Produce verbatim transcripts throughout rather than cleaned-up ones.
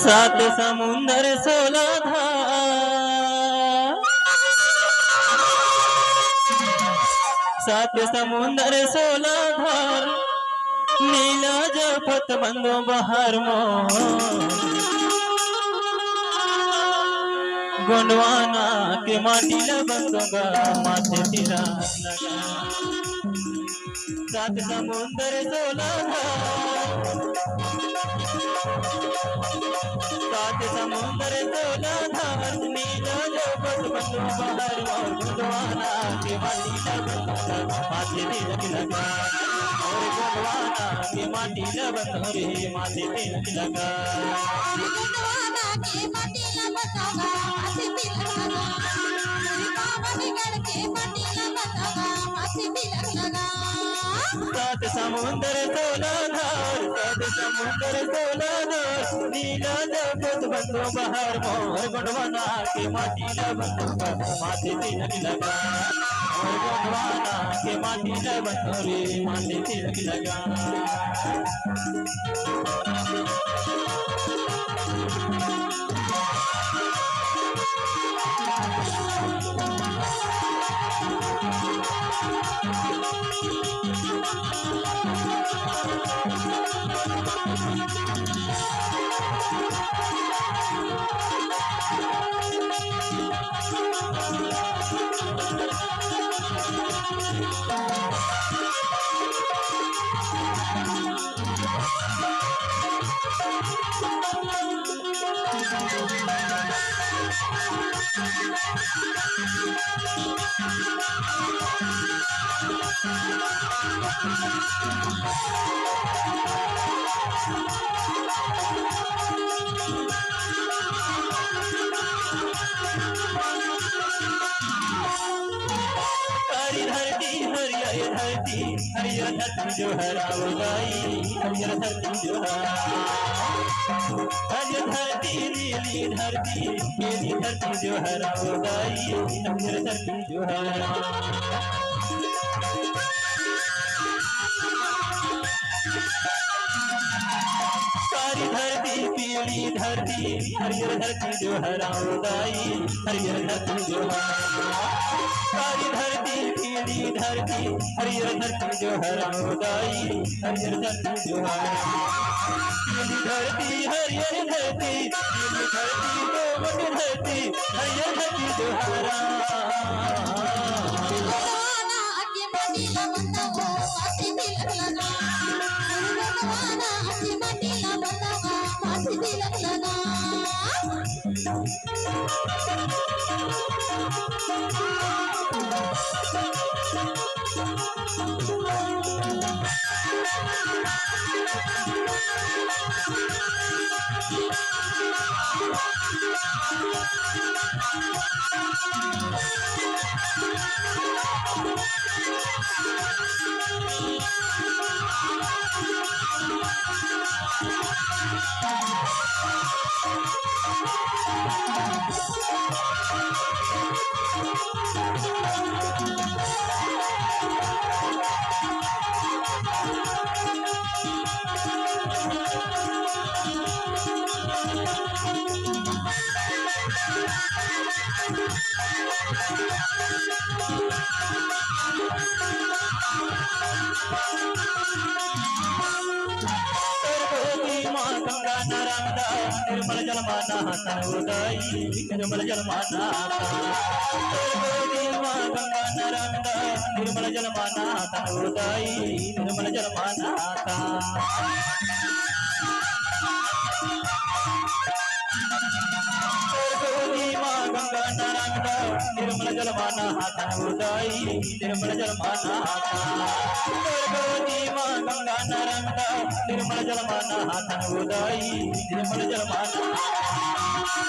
सात समुंदर सोला धार, सात समुंदर सोला धार, नीला जपत बंदो बहार मोर। गोंडवाना के माटी ल बंदो गा, माथे तिलक लगा। सात समुंदर सोला धार, सात समुंदर सोला धार, नीला जपत बंदो बहार मोर। गोंडवाना के माटी ल बंदो गा, माथे तिलक लगा। मोर गोंडवाना के माटी ल बंदो रे, माथे तिलक लगा। गोंडवाना के माटी ल बंदो गा, माथे तिलक लगा। श्री बाबा के गढ़ के माटी ल बंदो गा, माथे तिलक लगा। सात समुंदर सोला धार, सात समुंदर सोला धार, नीला जपत बंदो बहार मोर। गोंडवाना के माटी ल बंदो गा, माथे तिलक लगा। मोर गोंडवाना के माटी ल बंदो रे, माथे तिलक लगा। हरी धरती, हरियर धरती, हरियर धरती जो हराओ दाई, हरियर धरती जो हराओ। हरियर धरती, नीली धरती, पीली धरती जो हराओ दाई, हरियर धरती जो हराओ। काली धरती, पीली धरती, हरियर धरती जो हराओ दाई, हरियर धरती जो हराओ। काली धरती, पीली धरती, हरियर धरती जो हराओ दाई, हरियर धरती जो हराओ। पीली धरती, हरियर धरती, पीली धरती, दोमट धरती, हरियर धरती जो हराओ। तोर गोदी माँ गंगा नरंदा, निर्मल जल माना तन उदाई, निर्मल जल माना। तोर गोदी माँ गंगा नरंदा, निर्मल जल माना तन उदाई, निर्मल जल माना। तोर गोदी माँ गंगा नरंदा, निर्मल जल माना तन उदाई, निर्मल जल माना। तोर गोदी माँ गंगा नरंदा, निर्मल जल माना तन उदाई, निर्मल जल माना।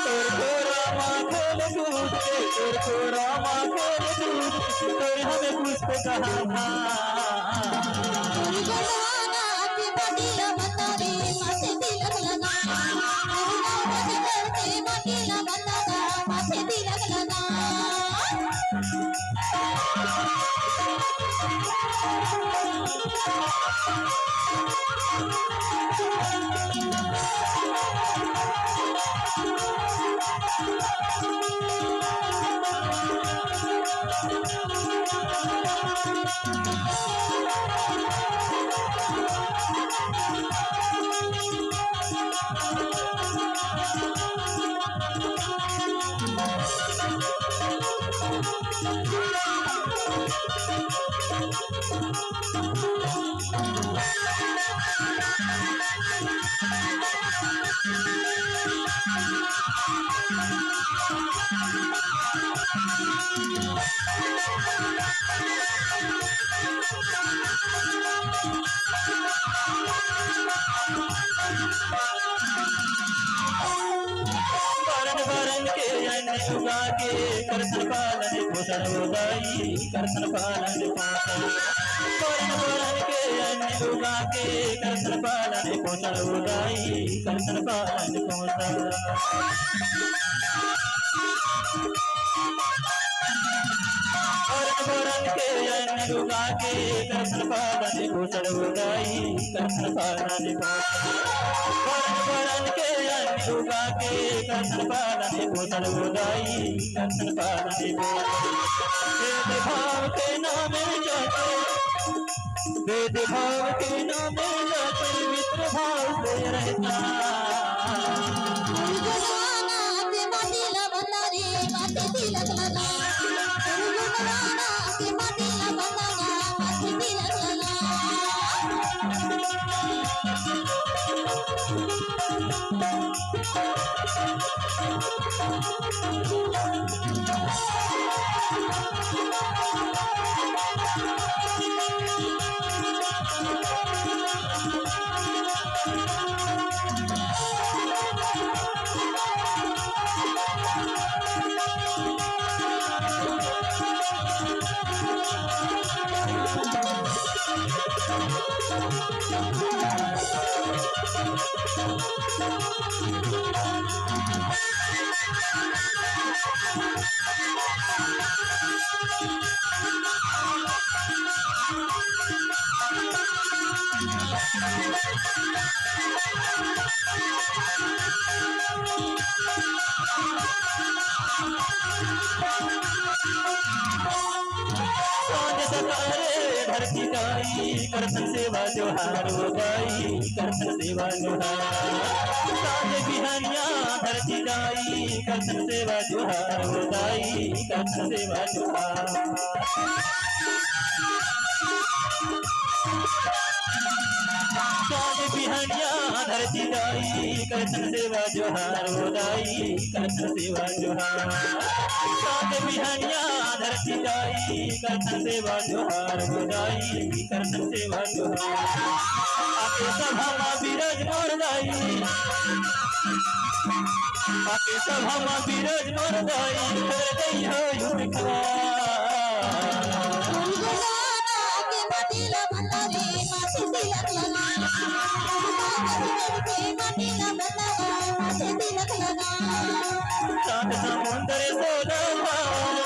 तोर गोरा माँ खोल दूध के, तोर गोरा माँ खोल दूध के, तोर हमें पुष्प कहा था। बरन बरन के अन्न उगा के करथन पालन पोषण ओ दाई, करथन पालन पोषण। बरन बरन के अन्न उगा के करथन पालन पोषण ओ दाई, करथन पालन पोषण। बरन बरन के अन्न उगा के करथन पालन पोषण ओ दाई, करथन पालन पोषण। बरन बरन के अन्न उगा के करथन पालन पोषण ओ दाई, करथन पालन पोषण। भेदभाव के नाम जाते, भेदभाव के नाम जाते मित्र भाव से रहता। गुरु जमाना के माटी ला बंदा रे, माटी तिलक लगा। गुरु जमाना के माटी ला बंदा रे, माटी तिलक लगा। सांझ सकारे धरती दाई, करथन सेवा जोहार ओ दाई, करथन सेवा जोहार। सांझ बिहनिया धरती दाई, करथन सेवा जोहार ओ दाई, करथन सेवा जोहार। सांझ बिहनिया धरती दाई, करथन सेवा जोहार ओ दाई, करथन सेवा जोहार। सांझ बिहनिया धरती दाई, करथन सेवा जोहार ओ दाई, करथन सेवा जोहार। आके सभा मा बिराज मोर दाई, आके सभा मा बिराज मोर दाई, कर दई हो उपकार। गुरु जमाना के माटी ला बंदा रे, माटी तिलक लगा। गुरु जमाना के माटी ला बंदा रे, माटी तिलक लगा। सात समुंदर सोलह धार,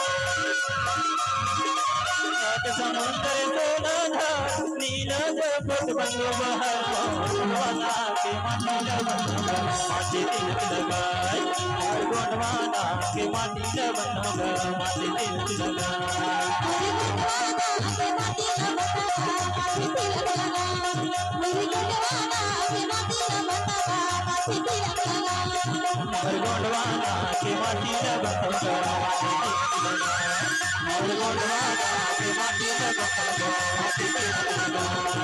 सात समुंदर सोलह धार, नीला जपत बंगो बहार, गोंडवाना के माटी ला बंदो गा, माटी तिलक लगाए। और गोंडवाना के माटी ला बंदो गा, माटी तिलक लगाए। और गोंडवाना के माटी ला बंदो गा, माटी तिलक लगाए। और गोंडवाना के माटी ला बंदो गा, माटी तिलक लगाए।